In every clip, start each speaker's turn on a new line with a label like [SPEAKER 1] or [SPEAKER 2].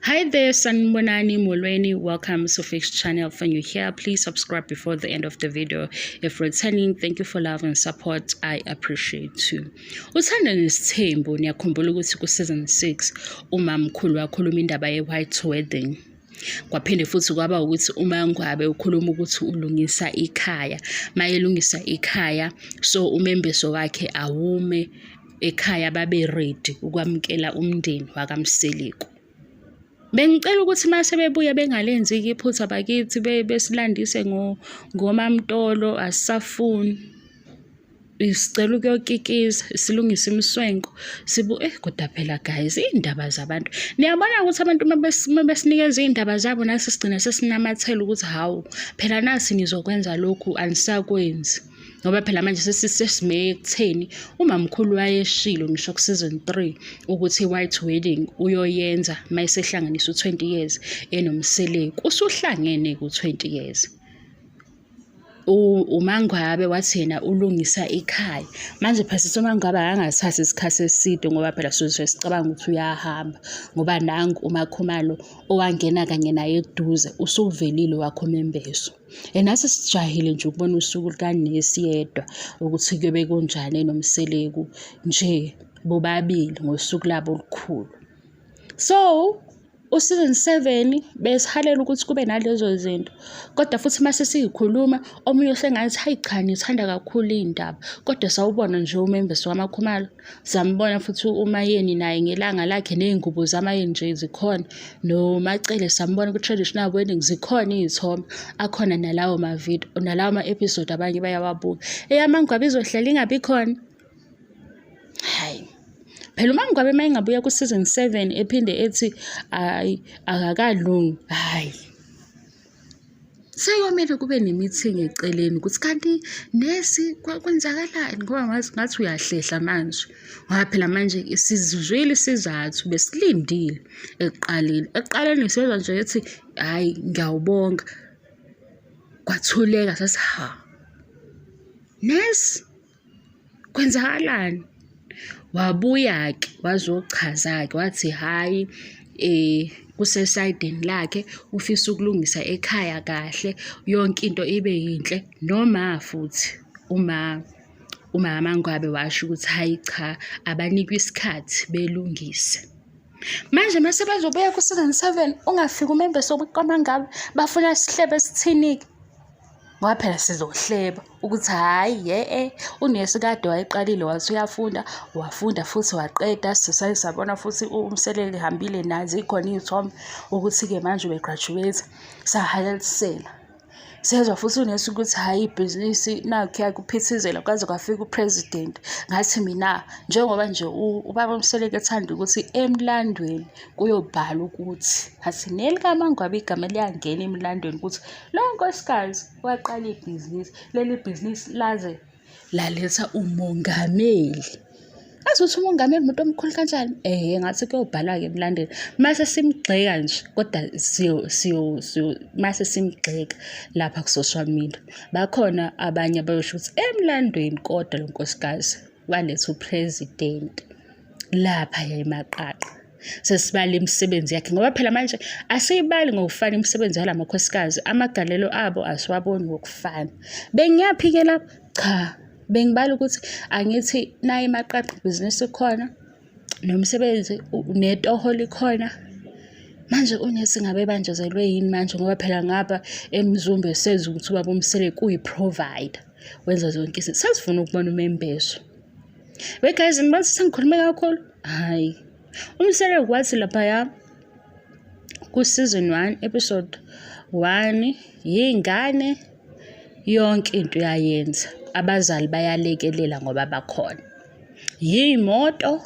[SPEAKER 1] Hi there, Sanibonani Molweni. Welcome to Fix Channel. If you're here, please subscribe before the end of the video. If returning, thank you for love and support. I appreciate you. Uthando nesithembu niyakhumbula ukuthi ku-season 6 umamkhulu wakhuluma indaba ye-white wedding. Kwaphinde futhi kwaba ukuthi uMangwabe ukhuluma ukuthi ulungisa ikhaya. Mayelungisa ikhaya, so umembeso wakhe awume ekhaya babe ready ukwamukela umndeni wakaMseleku. Bengicela ukuthi uma sebebuya bengalenzi-ke iphutha bakithi besilandise ngoMamtolo asisafuni. Sicela ukuyokikiza silungise imiswenko sibu eh kodwa phela guys iy'ndaba zabantu. Niyabona ukuthi abantu uma besinikeza iy'ndaba zabo nasi sigcina sesinamathela ukuthi hawu phela nasi nizokwenza lokhu anisakwenzi. Ngoba phela manje sesime ekutheni umamkhulu wayeshilo ngisho ku-season 3 ukuthi i-white wedding uyoyenza uma esehlanganisa u-20 years enoMseleku. Usuhlangene ku-20 years. UMangwabe wathi yena ulungisa ikhaya. Manje phela sithi uMangwabe akangathathi isikhathi eside ngoba phela sizobe sicabanga ukuthi uyahamba ngoba nangu uMakhumalo owangena kanye naye eduze usuvelile wakho umembeso. And nathi sijahile nje ukubona usuku lukanesi yedwa ukuthi kuyobe kunjani enoMseleku nje bobabili ngosuku labo olukhulu. So u-season 7 besihalela ukuthi kube nalezo zinto kodwa futhi uma sesiyikhuluma omunye usengathi hayi cha nithanda kakhulu iy'ndaba kodwa sawubona nje umembeso wamakhumalo Sambona futhi uMayeni naye ngelanga lakhe ney'ngubo zaMayeni nje zikhona. NoMaCele sambona kwi-traditional wedding zikhona iy'thombe. Akhona nalawo ma-video, nalawo ma-episode abanye bayawabuka. EyaMangwabe izohlala ingabi khona. Hhayi. Phela uMangwabe uma engabuya ku-season 7 ephinde ethi hhayi akakalungi, hhayi. Seyomele kube ne-meeting eceleni ukuthi kanti nesi kwenzakalani ngoba ngathi uyahlehla manje. Ngoba phela manje sizizwile isizathu besilindile ekuqaleni. Ekuqaleni sezwa nje ethi hhayi ngiyawubonga, kwathuleka sathi ha, nesi. Kwenzakalani? Wabuya-ke wazochaza-ke wathi hhayi kusesayidini lakhe ufisa ukulungisa ekhaya kahle yonke into ibe yinhle. Noma futhi uma uMaMangwabe washo ukuthi hhayi cha abanikwe isikhathi belungise. Manje mase bezobuya ku-season 7 ungafiki umembeso kaMangabe bafuna sihlebe sithini-ke? Ngoba phela sizohleba ukuthi hhayi ye-e unesi kade wayeqalile wathi uyafunda, wafunda futhi waqeda. Sisaye sabona futhi uMseleli ehambile naye zikhona iy'thombe ukuthi-ke manje ube-graduate-a, sahalalisela. Sezwa futhi unesi ukuthi hhayi ibhizinisi nakhuya kuphithizela kwaze kwafika u-president. Ngathi mina njengoba nje ubaba uMseleku ethanda ukuthi emlandweni kuyobhalwa ukuthi, ngathi nelikaMangwabe igama liyangena emlandweni ukuthi Lo nkosikazi waqala ibhizinisi, leli bhizinisi laze laletha umongameli. Azi ukuthi umongameli umuntu omkhulu kanjani? Ehhe ngathi kuyobhalwa-ke emlandweni. Mase simgxeka nje kodwa siyo siyo siyo mase simgxeka lapha ku-social media. Bakhona abanye abayosho ukuthi emlandweni kodwa lo nkosikazi waletha u-president laphaya eMaqaqa. Sesibala imisebenzi yakhe ngoba phela manje asiyibali ngokufana imisebenzi yala makhosikazi, amagalelo abo asiwaboni ngokufana. Bengiyaphi-ke lapho? Cha, bengibala ukuthi angithi naye iMaqaqa ibhizinisi ikhona, nomsebenzi netoho likhona. Manje uNesi ngabe ebanjezelwe yini manje ngoba phela ngapha eMzumbe sezwa ukuthi ubaba uMseleku uyi-provider, wenza zonke izinto. Sesifuna ukubona umembeso. We guys, ngibona sengikhulume kakhulu. Hayi. UMseleku wathi laphaya ku-season 1 episode 1 yingane yonke into uyayenza. Abazali bayalekelela ngoba bakhona. Yimoto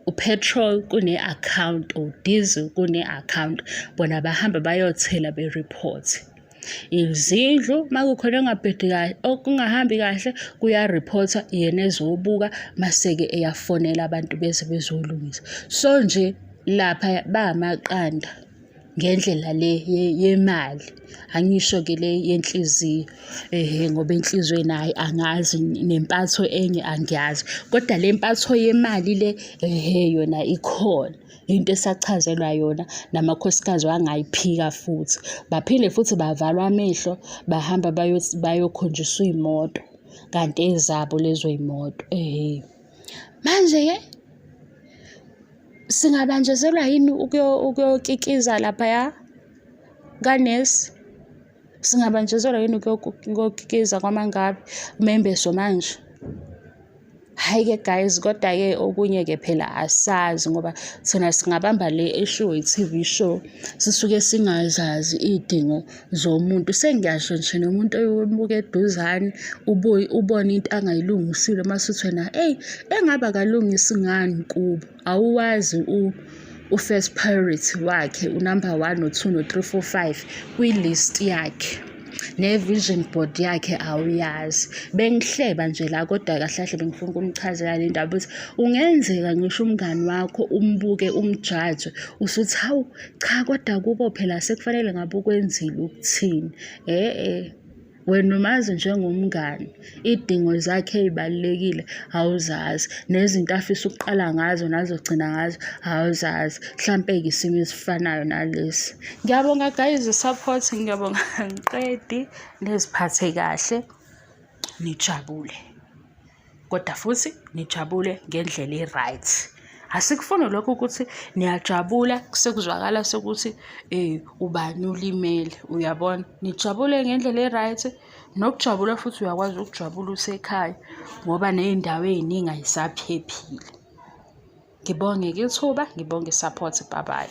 [SPEAKER 1] u-petrol kune-account, u-diesel kune-account. Bona bahamba bayothela be-report. Izindlu uma kukhona okungabhedi kahle, okungahambi kahle kuya-report-wa yena ezobuka mase-ke eyafonela abantu beze bezolungisa. So nje lapha bamaqanda ngendlela le yemali, angisho-ke le yenhliziyo ehhe ngoba enhliziyweni hhayi angazi nempatho enye angiyazi, kodwa le mpatho yemali le ehhe yona ikhona. Into esachazelwa yona namakhosikazi wangayiphika futhi. Baphinde futhi bavalwa amehlo bahamba bayokhonjiswa iy'moto, kanti ezabo lezo y'moto, ehhe. Manje-ke singabanjezelwa yini ukuyokikiza laphaya kanesi? Singabanjezelwa yini ukuyokikiza kwaMangabe umembeso manje? Hhayi-ke guys, kodwa-ke okunye-ke phela asazi ngoba thina singabamba le eshiwo i-T_V show, sisuke singazazi iy'dingo zomuntu. Sengiyasho nje nomuntu oyomuka eduzane ubuye ubone into angayilungisile mase uthi wena eyi engabe akalungisi ngani kubo. Awuwazi u-first priority wakhe, unumber one, no-two, no-three, four, five kwi-list yakhe. Ne-vision board yakhe awuyazi. Bengihleba nje la kodwa kahle kahle bengifuna ukunichazela le ndaba ukuthi kungenzeka ngisho umngani wakho umbuke umjaje usuthi hawu cha kodwa kubo phela sekufanele ngabe ukwenzile ukuthini. E-e. Wena umazi njengomngani, iy'dingo zakhe ey'balulekile awuzazi, nezinto afisa ukuqala ngazo nazogcina ngazo awuzazi. Hlampe-ke isimo esifanayo nalesi. Ngiyabonga guys i-support, ngiyabonga angiqedi, niziphathe kahle, nijabule. Kodwa futhi nijabule ngendlela e-right. Asikufuni lokho ukuthi niyajabula sekuzwakala sekuthi ubani ulimele, uyabona? Nijabule ngendlela e-right, nokujabula futhi uyakwazi ukujabula usekhaya ngoba ney'ndawo ey'ningi ay'saphephile. Ngibonge-ke ithuba, ngibonge i-support, bye bye.